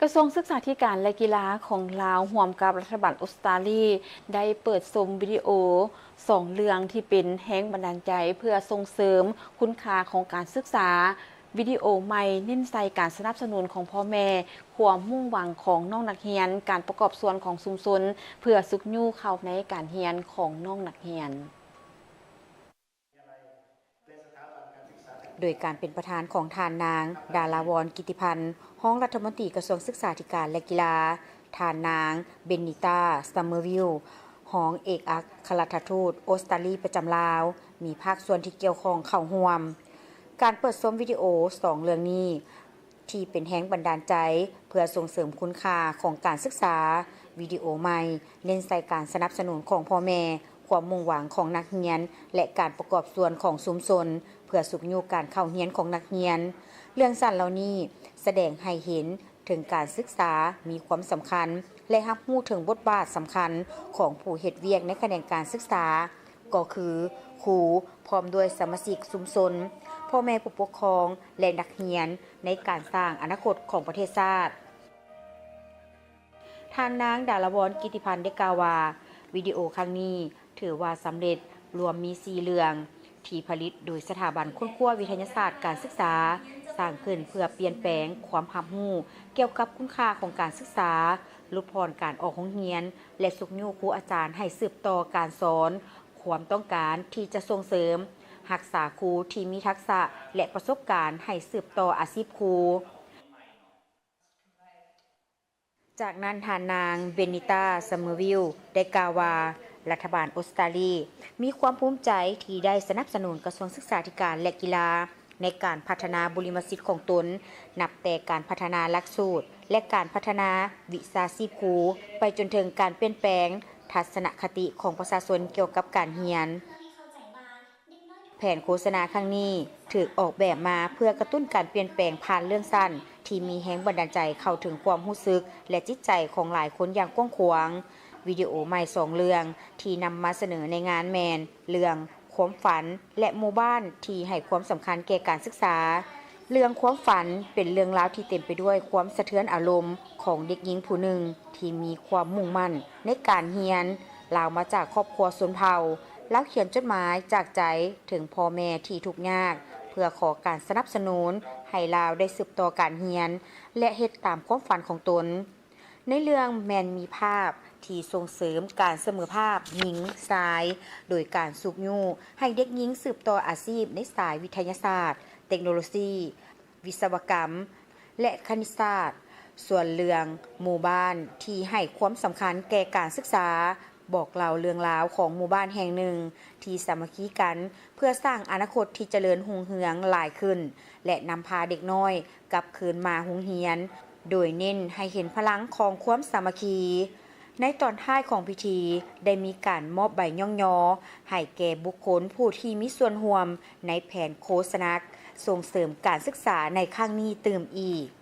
ກະຊວງສຶກສາທິການ ແລະ ກິລາຂອງລາວ ຮ່ວມກັບລັດຖະບານອົດສະຕາລີ ໄດ້ເປີດຊົມວິດີໂອສອງເລື່ອງທີ່ເປັນແຮງບັນດານໃຈ ເພື່ອສົ່ງເສີມຄຸນຄ່າຂອງການສຶກສາ. ວິດີໂອໃໝ່ເນັ້ນໃສ່ການສະໜັບສະໜູນຂອງພໍ່ແມ່, ຄວາມມຸ່ງຫວັງຂອງນ້ອງນັກຮຽນ, ການປະກອບສ່ວນຂອງຊຸມຊົນ ເພື່ອຊຸກຍູ້ເຂົ້າໃນການຮຽນຂອງນ້ອງນັກຮຽນ. ໂດຍການເປັນປະທານຂອງທ່ານນາງ ດາລາວອນ ກິດຕິພັນ ຮອງລັດຖະມົນຕີກະຊວງສຶກສາທິການ ແລະ ກິລາ, ທ່ານນາງ ເບນນິຕາ ຊັມເມີວິວ ຮອງເອກອັກຄະລັດຖະທູດອົດສະຕາລີປະຈຳລາວ, ມີພາກສ່ວນທີ່ກ່ຽວຂ້ອງເຂົ້າຮ່ວມ. ການເປີດຊົມວິດີໂອສອງເລື່ອງນີ້ ທີ່ເປັນແຮງບັນດານໃຈເພື່ອສົ່ງເສີມຄຸນຄ່າຂອງການສຶກສາ. ວິດີໂອໃໝ່ເນັ້ນໃສ່ການສະໜັບສະໜູນຂອງພໍ່ແມ່, ຄວາມມຸ່ງຫວັງຂອງນັກຮຽນ ແລະ ການປະກອບສ່ວນຂອງຊຸມຊົນ ເພື່ອຊຸກຍູ້ການເຂົ້າຮຽນຂອງນັກຮຽນ. ເລື່ອງສັ້ນເຫຼົ່ານີ້ສະແດງໃຫ້ເຫັນເຖິງການສຶກສາມີຄວາມສຳຄັນ ແລະ ຮັບຮູ້ເຖິງບົດບາດສຳຄັນຂອງຜູ້ເຮັດວຽກໃນຂະແໜງການສຶກສາ ກໍຄືຄູ ພ້ອມດ້ວຍສະມາຊິກຊຸມຊົນ, ພໍ່ແມ່ຜູ້ປົກຄອງ ແລະ ນັກຮຽນ ໃນການສ້າງອະນາຄົດຂອງປະເທດຊາດ. ທ່ານນາງ ດາລາວອນ ກິດຕິພັນ ໄດ້ກ່າວວ່າ, ວິດີໂອຄັ້ງນີ້ຖືວ່າສຳເລັດ, ລວມມີສີ່ເລື່ອງ ທີ່ຜະລິດໂດຍສະຖາບັນຄົ້ນຄວ້າວິທະຍາສາດການສຶກສາ, ສ້າງຂຶ້ນເພື່ອປ່ຽນແປງຄວາມຮັບຮູ້ກ່ຽວກັບຄຸນຄ່າຂອງການສຶກສາ, ຫຼຸດຜ່ອນການອອກໂຮງຮຽນ ແລະ ຊຸກຍູ້ຄູອາຈານໃຫ້ສືບຕໍ່ການສອນ, ຄວາມຕ້ອງການທີ່ຈະສົ່ງເສີມ, ຮັກສາຄູທີ່ມີທັກສະ ແລະ ປະສົບການໃຫ້ສືບຕໍ່ອາຊີບຄູ. ຈາກນັ້ນທ່ານນາງ ເບນນິຕາ ຊັມເມີວິວ ໄດ້ກ່າວວ່າ, ລັດຖະບານອົດສະຕາລີມີຄວາມພູມໃຈທີ່ໄດ້ສະໜັບສະໜູນກະຊວງສຶກສາທິການ ແລະ ກິລາ ໃນການພັດທະນາບຸລິມະສິດຂອງຕົນ, ນັບແຕ່ການພັດທະນາຫຼັກສູດ ແລະ ການພັດທະນາວິຊາຊີບຄູ, ໄປຈົນເຖິງການປ່ຽນແປງທັດສະນະຄະຕິຂອງປະຊາຊົນກ່ຽວກັບການຮຽນ. ແຜນໂຄສະນາຄັ້ງນີ້ຖືກອອກແບບມາເພື່ອກະຕຸ້ນການປ່ຽນແປງຜ່ານເລື່ອງສັ້ນທີ່ມີແຮງບັນດານໃຈເຂົ້າເຖິງຄວາມຮູ້ສຶກ ແລະ ຈິດໃຈຂອງຫຼາຍຄົນຢ່າງກວ້າງຂວາງ. ວິດີໂອໃໝ່ສອງເລື່ອງທີ່ນຳມາສະເໜີໃນງານແມ່ນເລື່ອງຄວາມຝັນ ແລະ ໝູ່ບ້ານທີ່ໃຫ້ຄວາມສຳຄັນແກ່ການສຶກສາ. ເລື່ອງຄວາມຝັນເປັນເລື່ອງລາວທີ່ເຕັມໄປດ້ວຍຄວາມສະເທືອນອາລົມຂອງເດັກຍິງຜູ້ໜຶ່ງທີ່ມີຄວາມມຸ່ງໝັ້ນໃນການຮຽນ. ລາວມາຈາກຄອບຄົວຊົນເຜົ່າ. ລາວຂຽນຈົດໝາຍຈາກໃຈເຖິງພໍ່ແມ່ທີ່ທຸກຍາກ ເພື່ອຂໍການສະໜັບສະໜູນໃຫ້ລາວໄດ້ສືບຕໍ່ການຮຽນ ແລະ ເຮັດຕາມຄວາມຝັນຂອງຕົນ. ໃນເລື່ອງແມ່ນມີພາບທີ່ສົ່ງເສີມການສະເໝີພາບຍິງ-ຊາຍ ໂດຍການຊຸກຍູ້ໃຫ້ເດັກຍິງສືບຕໍ່ອາຊີບໃນສາຍວິທະຍາສາດ, ເຕັກໂນໂລຊີ, ວິສະວະກຳ ແລະ ຄະນິດສາດ. ສ່ວນເລື່ອງໝູ່ບ້ານທີ່ໃຫ້ຄວາມສຳຄັນແກ່ການສຶກສາ ບອກເລົ່າເລື່ອງລາວຂອງໝູ່ບ້ານແຫ່ງໜຶ່ງທີ່ສາມັກຄີກັນເພື່ອສ້າງອະນາຄົດທີ່ຈະເລີນຮຸ່ງເຮືອງຫຼາຍຂຶ້ນ ແລະ ນຳພາເດັກນ້ອຍກັບຄືນມາໂຮງຮຽນ, ໂດຍເນັ້ນໃຫ້ເຫັນພະລັງຂອງຄວາມສາມັກຄີ. ໃນຕອນທ້າຍຂອງພິທີ ໄດ້ມີການມອບໃບຍ້ອງຍໍໃຫ້ແກ່ບຸກຄົນຜູ້ທີ່ມີສ່ວນຮ່ວມໃນແຜນໂຄສະນາສົ່ງເສີມການສຶກສາໃນຄັ້ງນີ້ຕື່ມອີກ.